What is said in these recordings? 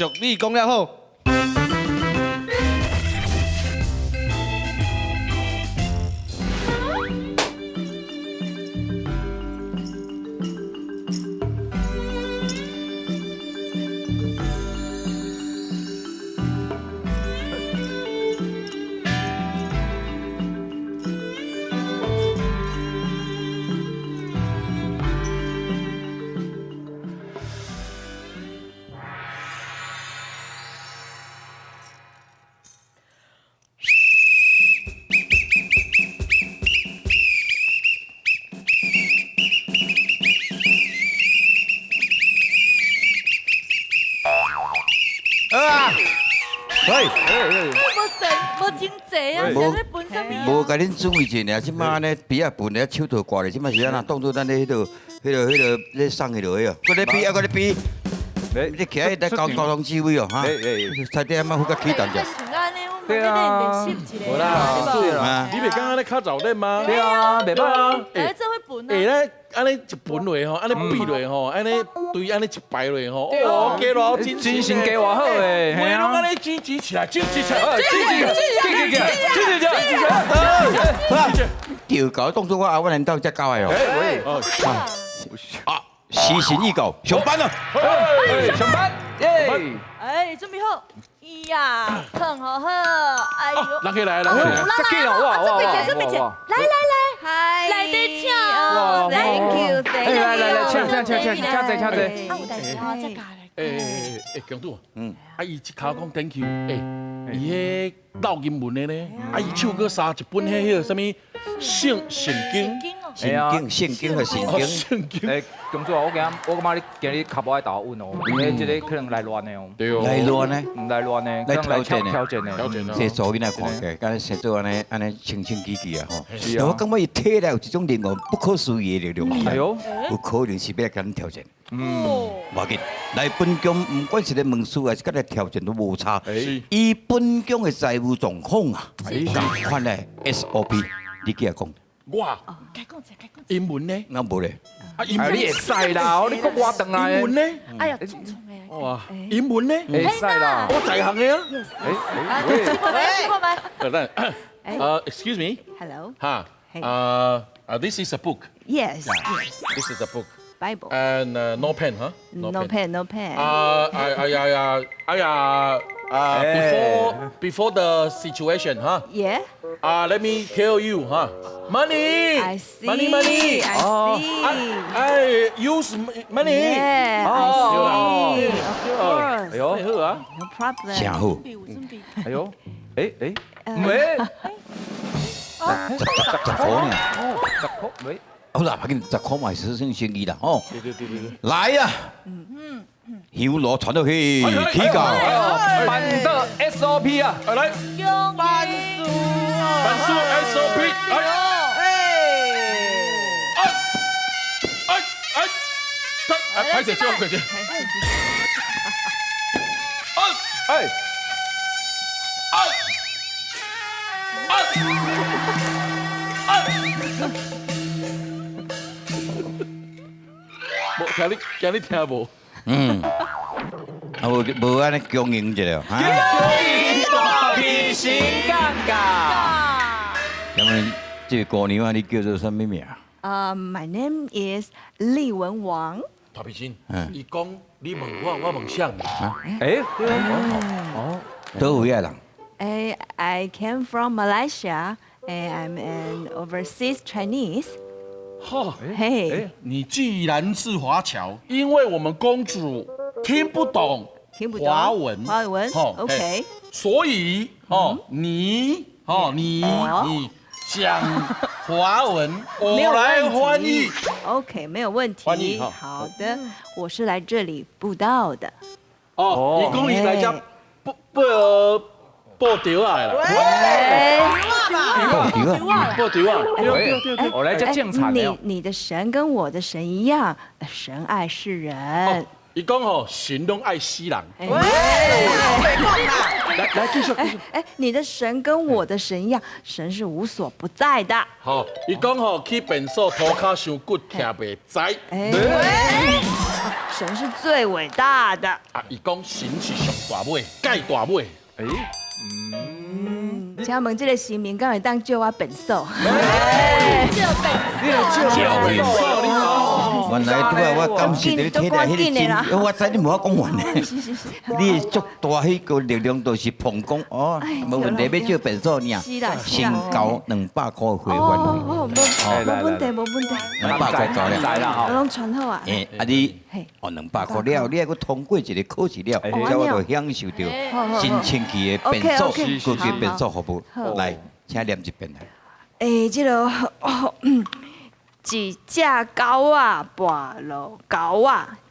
俗語講了好。啊！喂，無濟無真濟啊，是咧分啥物？無共恁注意一下，這馬按呢邊仔分咧，手套掛咧，這馬是按怎當做咱咧彼個、彼個、彼個咧送彼落去哦。閣咧比啊，閣咧比，你徛喺咧交交通指揮哦，哈！差點仔副較起動者。對啊，無啦，你袂感覺咧較熱練嗎？對啊，袂歹啊。哎，這會分啊。哎，咧按呢一分落吼，按呢比落吼，按呢對按呢一排落吼，哦，加偌精神加偌好誒，嘿啊，按呢支持起來，支持起來，支持，支持，支持，支持，好啦，調教當作我阿阮領導才教的哦。啊，時辰已到，上班啦！上班，耶！哎，準備好。呀，很好好，哎呦，人起來，人起來，這緊哦，哇哇哇，準備準備，來來來，來得請，Thank you，Thank you，來來來，請請請請，請坐請坐。啊，有代志哦，再加來。欸欸欸，強主，啊，伊一口講 Thank you，欸，伊彼落英文的呢，啊，伊手閣捎一本彼个啥物聖聖經。聖經、聖經和聖經。聖經。欸，公主啊，我感我感覺你今日較無愛頭穩哦，因為這個可能來亂的哦。對哦。來亂的。毋來亂的，來挑戰的。挑戰的。挑戰的。這查某囡仔看起來，敢若生做按呢按呢清清氣氣啊吼。是啊。我感覺伊體內有一種令我不可思議的力量。哎呦。有可能是欲來共恁挑戰。嗯。無要緊，來本宮，毋管是咧問事還是佮來挑戰都無差。伊本宮的財務狀況啊，仝款的 SOP，你記下講。我，英文呢？那無咧。啊，英文你會使啦，你國外轉來。英文呢？哎呀，重重的。哇，英文呢？會使啦，我在行的啊。哎，哎，等，Excuse me。 Hello。哈。This is a book. Yes. This is a book. Bible. And no pen, huh? No pen, no pen. 哎哎呀呀，哎呀，before the situation, huh? Yeah. Let me tell you, huh? Money. I see. Money, money. I see. I use money. Yeah, I see. Of course. 哎呦，好啊。 No problem. 真好。哎呦，哎哎，喂。十塊呢？十塊，喂。好啦，反正十塊嘛是算生意啦，吼。對對對對對。來啊！香爐傳落去，起到。辦桌 SOP 啊！來。辦事，辦事 SOP。哎。哎。哎哎。拍手，叫快點。哎。哎。哎。哎。無聽你，驚你聽無？嗯，啊無無按呢強硬一下，哈。大皮心尷尬。請問這個姑娘啊，你叫做啥物名？ My name is 李文王。大皮心，伊講你問我，我問啥？哎，哦，佗位的人？哎，I came from Malaysia and I'm an overseas Chinese. 哈，嘿，你既然是華僑，因為我們公主聽不懂聽不懂華文，華文，OK，所以哦，你哦，你講華文，我來翻譯，OK，沒有問題，翻譯好的，我是來這裡布道的。哦，你講你來這布布布條仔啦。報條啊！報條啊！我來這種田你你的神跟我的神一樣，神愛世人。伊講吼，神攏愛世人。喂，來來繼續繼續。哎，你的神跟我的神一樣，神是無所不在的。好，伊講吼，去便所塗跤傷骨，徛袂知。神是最偉大的。啊，伊講神是上大尾，蓋大尾。哎，請問這个神明敢會當借我便所？借便所。原來拄仔我感受著你體內彼个真，我知你無法講完呢。你足大彼個力量，就是膨講哦，無問題，欲借便所爾。是啦，是啦。先交200箍會員費。哦，無無問題，無問題。200箍夠了。我攏存好啊。欸，啊你，哦200箍了，你還閣通過一個考試了，才有法度享受著新清氣的便所，高級便所服務。來，請念一遍來。欸，這个哦。一隻狗仔跋落溝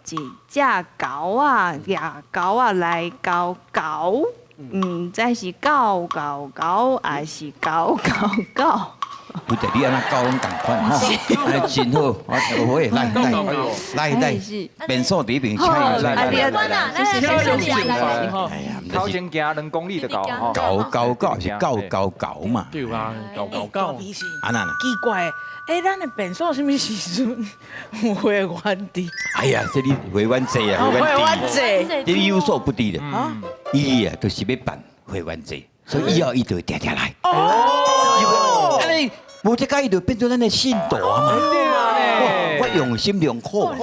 仔，一隻狗仔舉鉤仔來勾勾，毋知是狗咬狗，抑是狗咬狗。不對，你按怎狗攏仝款吼，按呢真好，我學會來來來來，便所佇彼邊，請伊來來來來，哎呀，頭前行2公里就到吼，狗咬狗是狗咬狗嘛？對啊，狗咬狗。按怎呢？奇怪，欸，咱的便所啥物時陣有會員制？哎呀，這你會員制啊，會員制，這你有所不知的。伊啊，就是欲辦會員制，所以以後伊就會定定來。哦，按呢，無這個伊就變做咱的信徒啊嘛。我用心良苦。外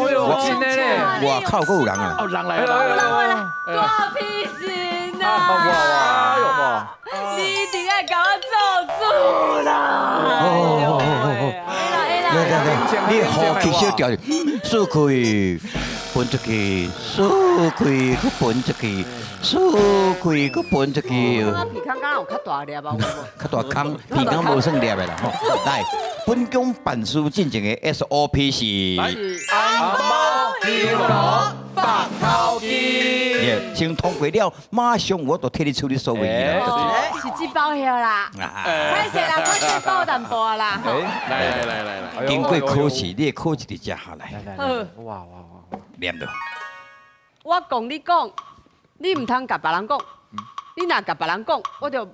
口閣有人啊。哦，人來啦，人來啦，大皮神啊！哇！你一定愛共我做主啦！哦，來來來，你呼吸小調，舒氣，噴出去，舒氣，閣噴出去，舒氣，閣噴出去。鼻孔敢有較大粒啊？較大孔，鼻孔無算粒的啦吼。來，本宮辦事進前的 SOP 是。紅包金鑼白頭機。先通過了，馬上我就替你處理所有嘢啦。是這包葉啦，歹勢啦，我這包淡薄啦。來來來來來，經過考試，你的考試佇遮下來。哇哇哇！念著。我共你講，你毋通共別人講。你若共別人講，我就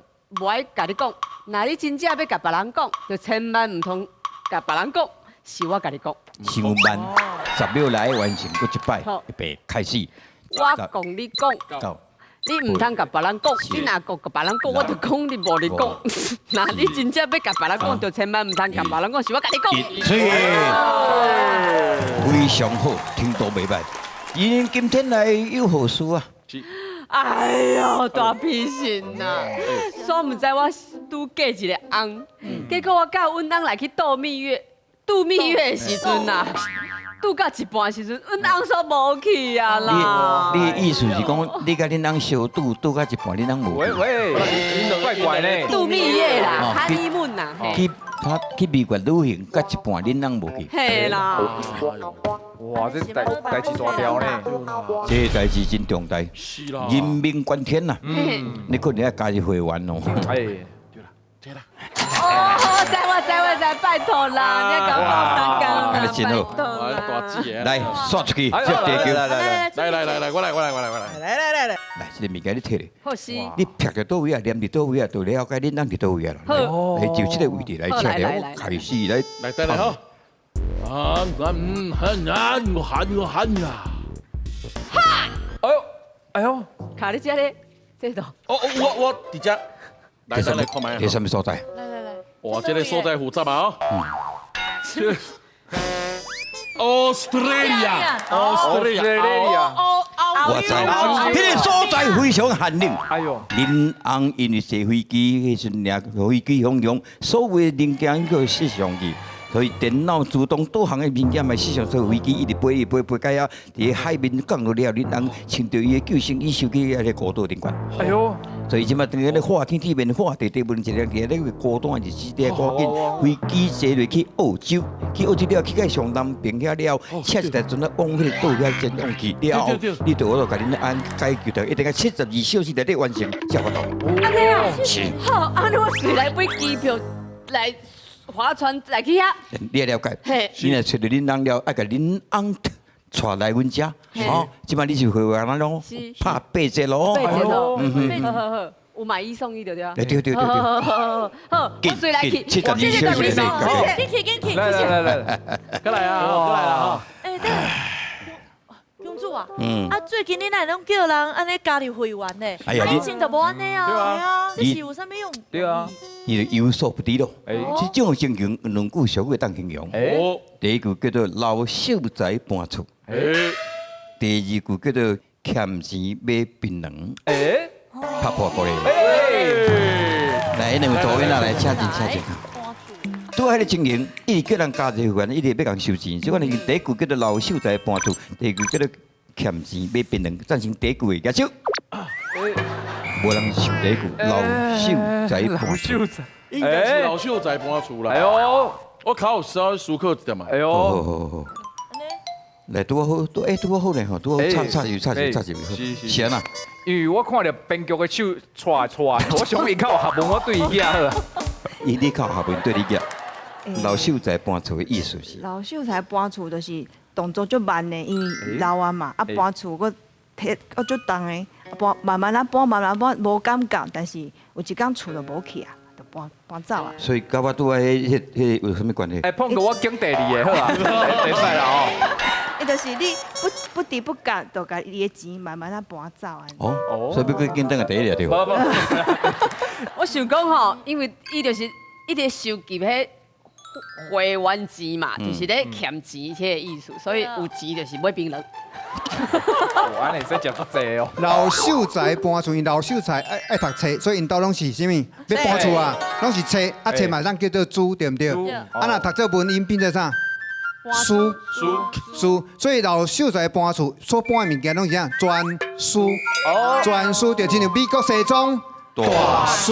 無愛共你講。若你真正欲共別人講，就千萬毋通共別人講，是我共你講。傷慢，10秒內完成閣一擺，預備開始。我共你講，你毋通共別人講，你若共別人講，我就講你無咧講。若你真正欲共別人講，就千萬毋通共別人講，是我共你講。非常好，聽都袂䆀。因今天來有何事啊？哎喲，大皮神啊！煞毋知我拄嫁一个翁，結果我佮阮翁來去度蜜月，度蜜月的時陣啊，度到一半時陣，阮翁煞無去啊啦！你的意思是講，你佮恁翁相拄拄到一半，恁翁無去？喂喂，怪怪呢？度蜜月啦，哈尼門啦，去他去美國旅行，到一半恁翁無去？嘿啦！哇，這代誌大條呢！這代誌真重大，是啦，人命關天呐！你可能愛加入會員哦。哎，對啦，對啦。哦，知我知我知，拜託啦，你共我鬥相共啦，拜託啦。大姊來，刷出去，接地球。來來來來，我來我來我來我來。來來來來。來，這个物件你提咧。好是。你劈佇佗位啊，念佇佗位啊，就了解恁翁佇佗位啊啦。好。就這个位置來切了，開始來。來，等下好。啊嗯很啊我喊我喊啊！哈！哎呦哎呦，卡你這咧，這度。哦我我佇遮。來，咱來看覓。佇啥物所在？來來來。哇，這个所在複雜啊！哦。Australia，Australia，我知，彼个所在非常寒冷。哎呦，恁翁因為坐飛機彼時陣，飛機響響，所有的零件都失上去，所以電腦自動導航的物件嘛失上，所以飛機一直飛，一直飛，飛到遐佇海面降落了，恁翁穿著伊的救生衣，收去遐个孤島頂懸。哎呦！所以這擺當咧話天天面話地地問一個人佇咧個孤單日子，佇趕緊飛機坐落去澳洲，去澳洲了，去到上南邊遐了，車一台船仔往彼個島遐前往去了後，你就我就共恁按解決掉，一定愛72小時內底完成才有法度。按呢啊？是。好，按呢我隨來買機票來划船來去遐。你會了解？你若揣著恁翁了，愛共恁翁帶來阮遮，吼，這擺你是會員咯，拍8折咯。八折咯，好好好，有買一送一對不對？對對對對。好好好，我隨來去，72小時內緊去緊去，來來來來，過來啊，過來啦！哎，對，公主，厝啊。啊，最近你哪會攏叫人按呢加入會員呢？哎呀，你以前就無按呢啊。這是有啥物用？對啊，你就有所不知咯。這種情形兩句俗語會當形容。第一句叫做老秀才搬厝，第二句叫做欠錢買檳榔。拍破過嚟。來，兩位導演來，請進，請進。拄彼个情形，伊直叫人加入會員，伊直欲共收錢。所以講，第一句叫做老秀才搬厝，第二句叫做欠錢買檳榔。贊成第一句的舉手。無人想第一句，老秀才搬厝。應該是老秀才搬厝啦。哎喲，我較有稍微思考一點嘛。哎喲，好好好。來，拄好，拄欸，拄好咧吼，拄好，插插入，插入，插入，是按怎？因為我看著編劇的手掣掣，我想伊較有學問，我對伊舉好。伊你較有學問對你舉。老秀才搬厝的意思是？老秀才搬厝就是動作足慢的，因為老啊嘛，啊搬厝閣提閣足重的，搬慢慢仔搬，慢慢搬，無感覺，但是有一工厝就無去啊，就搬搬走啊。所以佮我拄仔彼彼彼有啥物關係？欸，碰到我揀第二个好啊，會使啦哦。伊就是你不知不覺就共伊的錢慢慢仔搬走啊。哦，所以欲閣揀轉來第一个對無？我想講吼，因為伊就是一直收集彼會員錢嘛，就是咧欠錢這个意思，所以有錢就是買檳榔。按呢會使食足濟哦。老秀才搬厝，因老秀才愛愛讀冊，所以𪜶兜攏是啥物？欲搬厝啊，攏是冊，啊冊嘛當叫做書，對毋對？啊若讀做文音變做啥？書書，所以老秀才搬厝所搬的物件攏是啥？專書，專書就親像美國西裝大師，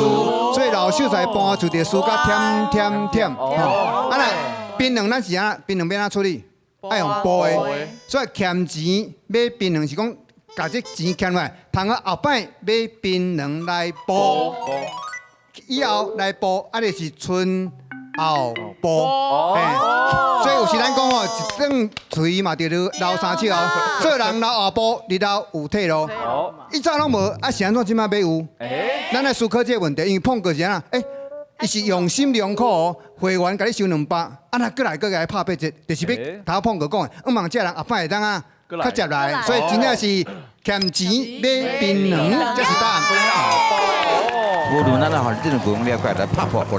所以老秀才搬厝就輸甲忝忝忝。啊若檳榔咱是按怎？檳榔欲按怎處理？愛用剝的，所以欠錢買檳榔是講共這錢欠落來，通好後擺買檳榔來補，以後來補，啊就是春後補。所以有時咱講吼，一頓喙嘛著流三尺哦，做人留後步，日後有退路。以早攏無，啊是按怎這擺欲有？咱來思考這個問題，因為碰過是按怎？欸，伊是用心良苦哦，會員共你收200，啊若閣來閣共伊拍八折，就是欲頭碰過講的，向望這人後擺會當啊較接來，所以真正是欠錢買檳榔，這是答案。無論咱啊，這種不用了解來拍破過來。